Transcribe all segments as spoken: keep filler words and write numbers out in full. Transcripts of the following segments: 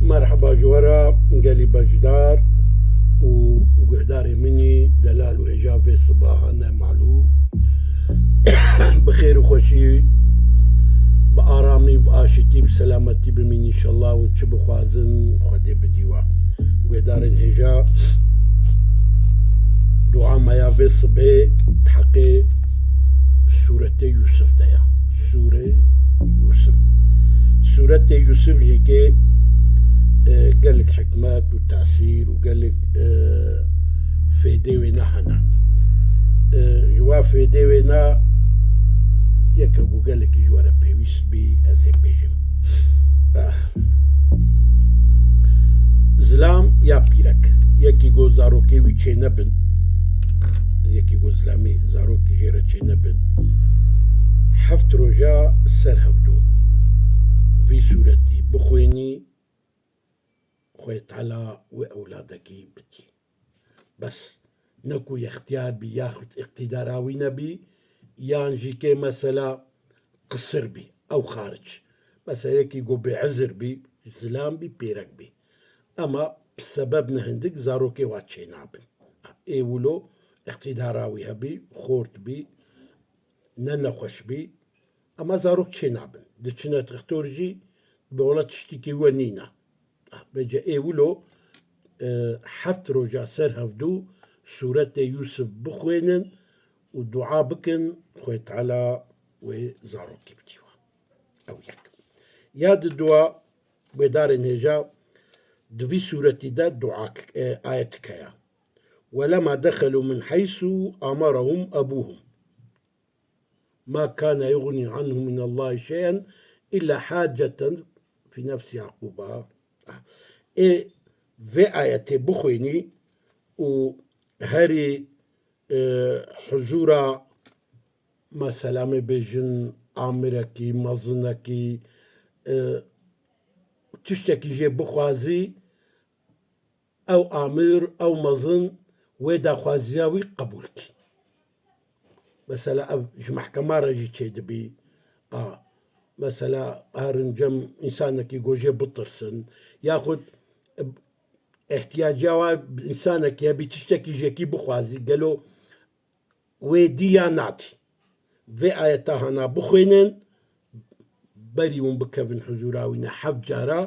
Merheba ji we re gelî beşdar û guhdarê min î delal û hêja vê sibaha ne malûm. Bi xêr û xweşî, bi aramî, bi aşitî, bi selametî bimîn înşellah. Hûn çi bixwazin, Xwedê bidî we. Guhdarên hêja, dua me ya vê sibê di heqê Sûretê Yûsif de ya. Sûre Yûsif. Sûretê Yûsif jî ke, e, gelek hikmet û tesîr û gelek, e, fêdê wê ne hene. E, ji wa fêdê wê ne yeke ku gelekî ji we re pêwîst bî, ez ê bêjim. Ah. Zilam ya pîrek. Yekî got zarokê wî çênebin. Yekî got zilamê zarokî jê re çênebin. Heft roja ser hevdû vî sûretî bixwênî, Xwedê Teala wê ewladekî bidî. Bes ne ku yextiyar bî, yaxud îqtîdara wî nebî, yan jî kê mesela qisir bî, ew xaric. Mesela yekî ku bêizir bî, zilam bî, pêrek bî. Ema bi sebeb ne hindik zarokê wa çênabin. Ê wilo îqtîdara wî hebî, xort bî, ne nexweş bî, ema zarok çênabin. Diçine dixtor jî, bi wela tiştekî we nîne. Bêje ê wilo, e, heft roja ser hevdû sûretê Yûsif bixwênin û dua bikin, Xwedê Teala wê zarokî bidî we. Ew yek. Ya di dua, guhdarên hêja, di vî sûretî de dua k-, e, ayet heye. ولما دخلوا من حيث أمرهم أبوهم ما كان يغني عنهم من الله شيئا إلا حاجة في نفس يعقوب. Ê vê ayetê bixwênî û herî, e, huzûra, mesela, me bêjin amirekî, mezinekî, e, tiştekî jê bixwazî, ew amir, ew mezin wê daxwaziya wî qebûl kî. Mesela ev ji mehkema re jî çêdibî. A, mesela herin cem însanekî ku jê bitirsin. Yaxud, e, ihtiyaciya wa bi însanekî hebî, tiştekî jêkî bixwazî, gelo wê dî ya nadî. Vê ayeta hana bixwênin, berî hûn bikevin huzûra wî ne heft cara,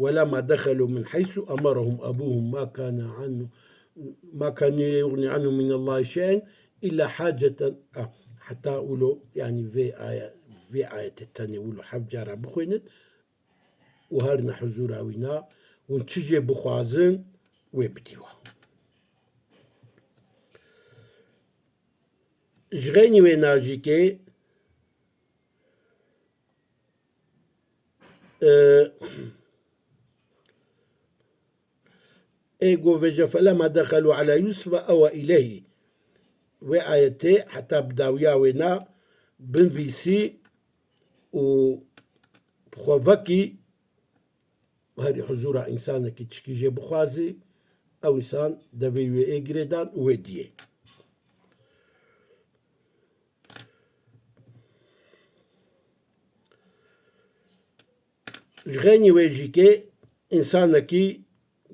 ولما دخلوا من حيث أمرهم أبوهم ما كان عنه، ما كان يغني عنهم من الله شيئا إلا حاجة. Ah, heta wilo, yanî vê aya-, vê ayetê tenê wilo heft cara bixwênin û herine huzûra wî na, hûn çi jê bixwazin, wê bidî we. Ji xeynî wê najîkê, e, ê ku vêje فلما دخلوا على يوسف آوى إليه. Wê ayetê heta bi dawiya wê na binvîsî û bi xwe vekî herî huzûra însanekî çikî jê bixwazî, ew însan devê wê ê girêdan û wê diyê. Ji xeynî wê jî ke însanekî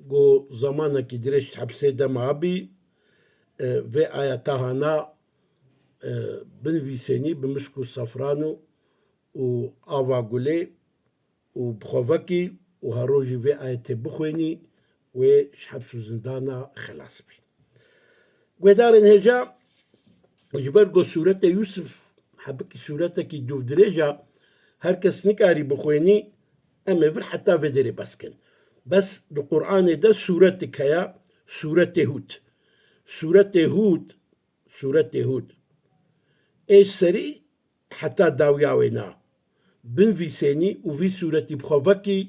ku zemanekî dirêj di hepsê de mabî, e, vê ayeta hana, e, binivîsênî bi misk û sefran û, û ava gulê û bi xwe vekî û her rojî vê ayetê bixwênî, wê ji heps û zindana xelas bî. Guhdarên hêja, ji ber ku sûretê Yûsif hebikî sûretekî dûvdirêj e, her kes nikarî bixwênî, em ê vir heta vê derê bes kin. Bes di Qur'anê de sûretik heye, sûretê Hûd. Sûretê Hûd, sûretê Hûd. Ê serî heta dawiya wê na. Binvîsênî û vî sûretî bi xwe vekî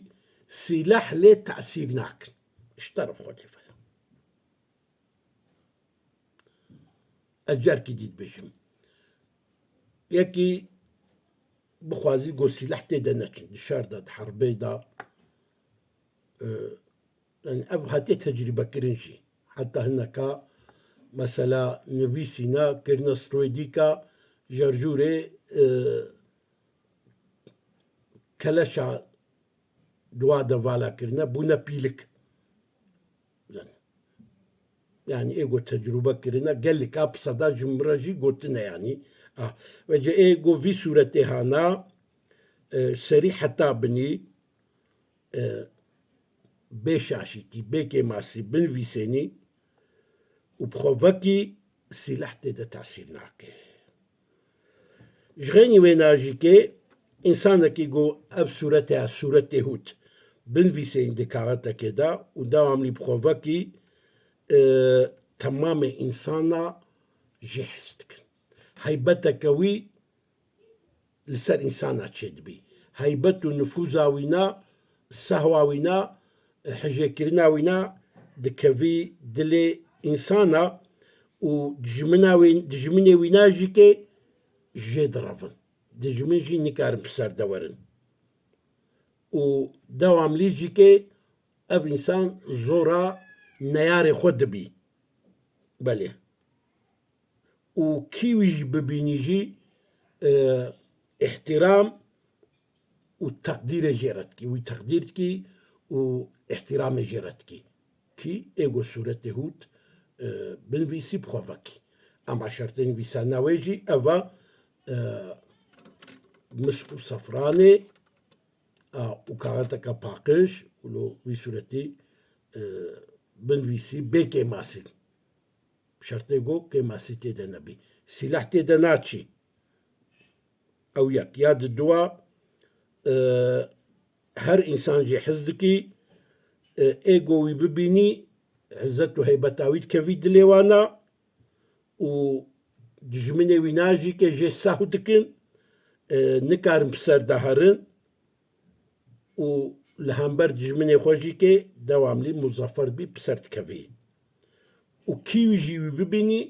sîleh lê tesîr nakin. Ji teref Xwedê ve. Ez carkî dî dibêjim. Yekî bixwazî ku sîleh tê de neçin. Di şer de, di herbê de, e, yanî ev hatiye tecrîbekirin jî. Heta hineka mesela nivîsîna, kirine stroyê dîka, jerjûrê, e, keleşa dua de vala kirine, bûne pîlik. Yanî ê ku tecrûbe kirine, gelek a pisa da ji min re jî gotine yanî. Ah, vece ê ku vî sûretê hana, e, serî heta binî, e, bê şaşîtî, bê kêmasî binivîsênî û bi xwe vekî sîleh tê de tesîr nake. Ji xeynî wêna jî ke însanekî ku ev sûrete ya sûretê Hûd binivîsênî di kaxeteke de û dewamlî bi xwe vekî, e, temamê însana jê hez dikin. Heybeteke wî li ser însana çêdibî. Heybet û nifûza wîna, sehwa wîna, hijêkirina wîna dikevî dilê însana û dijmina wî-, dijminê wîna jî ke jê direvin. Dijmin jî nikarin bi ser de werin. Û dewamlî jî ke ev însan zora neyarê xwe dibî. Belê. Û kî wî jî bibînî jî, e, îhtîram û teqdîrê jê re dikî, wî teqdîr dikî û îhtîramê jê re dikî. Kî ê ku sûretê Hûd, e, binivîsî bi xwe vekî. Ema şertê nivîsana wê jî ev e, e, misk û sefranê, a, û kaxeteke paqij û lo wî sûretî, e, binivîsî bê kêmasî. Şertê ku kêmasî tê de nebî. Sîleh tê de naçî. Ew yek. Ya di dua, e, her însan jê hez dikî, e, ê ku wî bibînî, izzet û heybeta wî dikevî dilê wana û dijminê wîna jî ke jê sehw dikin, e, nikarin bi ser de herin. û li hember dijminê xwe jî ke dewamlî muzafer dibî, bi ser dikevî. Û kî wî jî wî bibînî,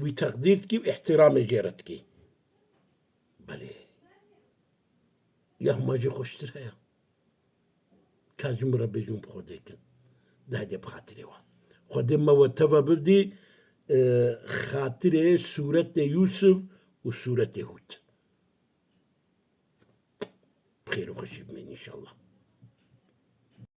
wî teqdîr dikî û îhtîramê jê re dikî. Belê. Ya hema jê xweştir heye? Ka ji min re bêjin bi Xwedê kin. Dehde bi xatirê we. Xwedê me we teva bibdî, e, xatirê sûretê Yûsif û sûretê Hûd. Bi xêr û xweşî bimînin înşallah.